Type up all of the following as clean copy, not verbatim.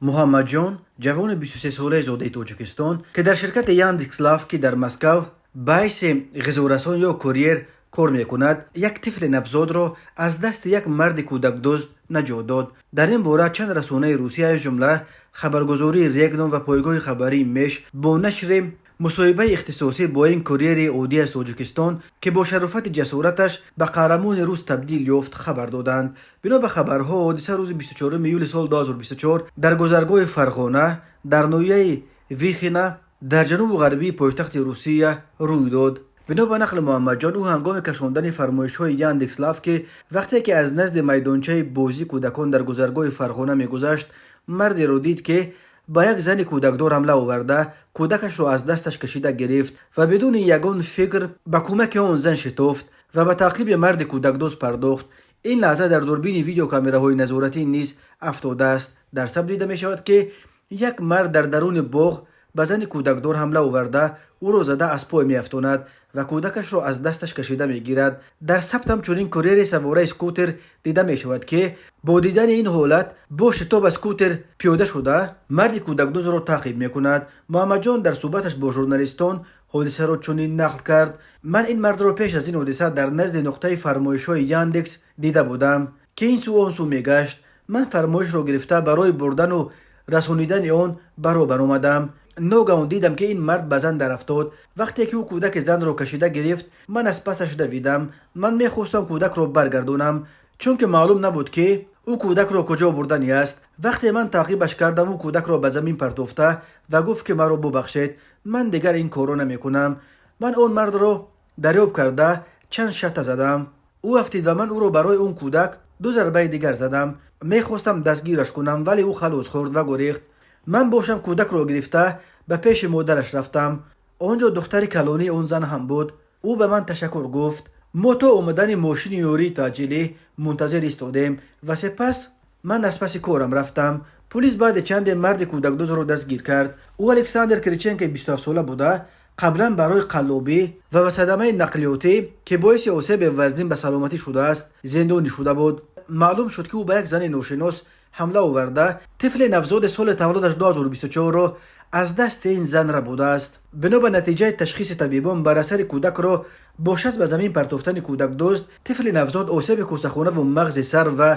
Муҳаммадҷон, ҷавони 23-солаи зодаи Тоҷикистон, ки дар ширкати Яндекс Лавки дар Москав ба ҳайси ғизорасон ё курьер кор мекунад, як тифли навзодро аз дасти як марди кӯдакдузд наҷот дод. Дар ин бора чанд расонаи Русия, аз ҷумла хабаргузории Регнум ва пойгоҳи хабарии Меш, бо нашри мусоҳибаи ихтисосӣ бо ин курьери оддӣ аз Тоҷикистон, ки бо шарофати ҷасораташ ба қаҳрамони рус табдил ёфт, хабар доданд. Бино ба хабарҳо, ҳодиса рӯзи 24 июли соли 2024 дар гузаргоҳи Фарғона дар ноҳияи Вихина дар ҷанубу ғарбии пойтахти Русия рӯй дод. Бино ба нақли Муҳаммадҷон, ӯ ҳангоми кашондани фармоишҳои Яндекс Лавки, вақте ки аз назди майдончаи бозии кӯдакон дар гузаргоҳи Фарғона мегузашт, мардеро дид, ки ба як зани кӯдакдор ҳамла оварда, кӯдакашро аз дасташ кашида гирифт ва бидуни ягон фикр ба кӯмаки он зан шитофт ва ба таъқиби марди кӯдакдузд пардохт. Ин лаҳза дар дурбини видеокамераҳои назоратӣ низ афтодааст. Дар сабт дида мешавад, ки як мард дар даруни боғ ба зани кӯдакдор ҳамла оварда, ӯро зада аз пой меафтонад ва кӯдакашро аз дасташ кашида мегирад. Дар сабт ҳамчунин курьери савораи скутер дида мешавад, ки бо дидани ин ҳолат бо шитоб аз скутер пиёда шуда, марди кӯдакдуздро таъқиб мекунад. Муҳаммадҷон дар суҳбаташ бо журналистон ҳодисаро чунин нақл кард: «Ман ин мардро пеш аз ин ҳодиса дар назди нуқтаи фармоишҳои Яндекс дида будам, ки ин сӯ он сӯ мегашт. Ман фармоишро гирифта, барои бурдану расонидани он ба роҳ баромадам. Ногаҳон дидам, ки ин мард ба зан дарафтод. Вақте ки ӯ кӯдаки занро кашида гирифт, ман аз пасаш давидам. Ман мехостам кӯдакро баргардонам, чунки маълум набуд, ки ӯ кӯдакро куҷо бурдани аст. Вақте ман таъқибаш кардам, ӯ кӯдакро ба замин партофта ва гуфт, ки маро бубахшед, ман дигар ин корро намекунам. Ман он мардро дарёб карда, чанд шата задам. Ӯ афтид ва ман ӯро барои он кӯдак ду зарбаи дигар задам. Мехостам дастгираш кунам, вале ӯ халос хӯрд ва гурехт. Ман бошам, кӯдакро гирифта, ба пеши модараш рафтам. Он ҷо духтари калонии он зан ҳам буд. Ӯ ба ман ташаккур гуфт. Мо то омадани мошини ёрии таъҷилӣ мунтазир истодем ва сипас ман аз паси корам рафтам». Пулис баъди чанде марди кӯдакдуздро дастгир кард. Ӯ Александр Кириченко 27-сола буда, қаблан барои қаллобӣ ва ба садамаи нақлиётӣ, ки боиси осеби вазнин ба саломатӣ шудааст, зиндонӣ шуда буд. Маълум шуд, ки ӯ ба як зани ношинос ҳамла оварда, тифли навзоди соли таваллудаш 2024-ро аз дасти ин зан рабудааст. Бино ба натиҷаи ташхиси табибон, бар асари кӯдакро бо шаст ба замин партофтани кӯдакдузд, тифли навзод осеби косахонаву мағзи сар ва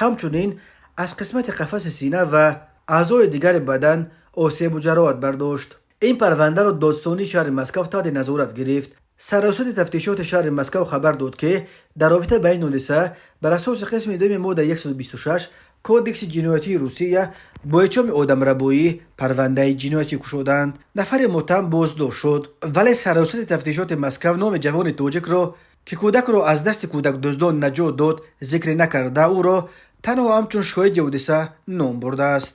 ҳамчунин аз қисмати қафаси сина ва аъзои дигари бадан осебу ҷароҳат бардошт. Ин парвандаро додстонии шаҳри Москав таҳти назорат гирифт. Сарраёсати тафтишоти шаҳри Москав хабар дод, ки дар робита ба ин ҳодиса бар асоси қисми дуюми моддаи 126 Кодекси ҷиноятии Русия бо иттиҳоми одамрабоӣ парвандаи ҷиноятӣ кушоданд. Нафари муттаҳам боздошт шуд, вале Сарраёсати тафтишоти Москав номи ҷавони тоҷикро, ки кӯдакро аз дасти кӯдакдуздон наҷот дод, зикр накарда, ӯро танҳо ҳамчун шоҳиди ҳодиса ном бурдааст.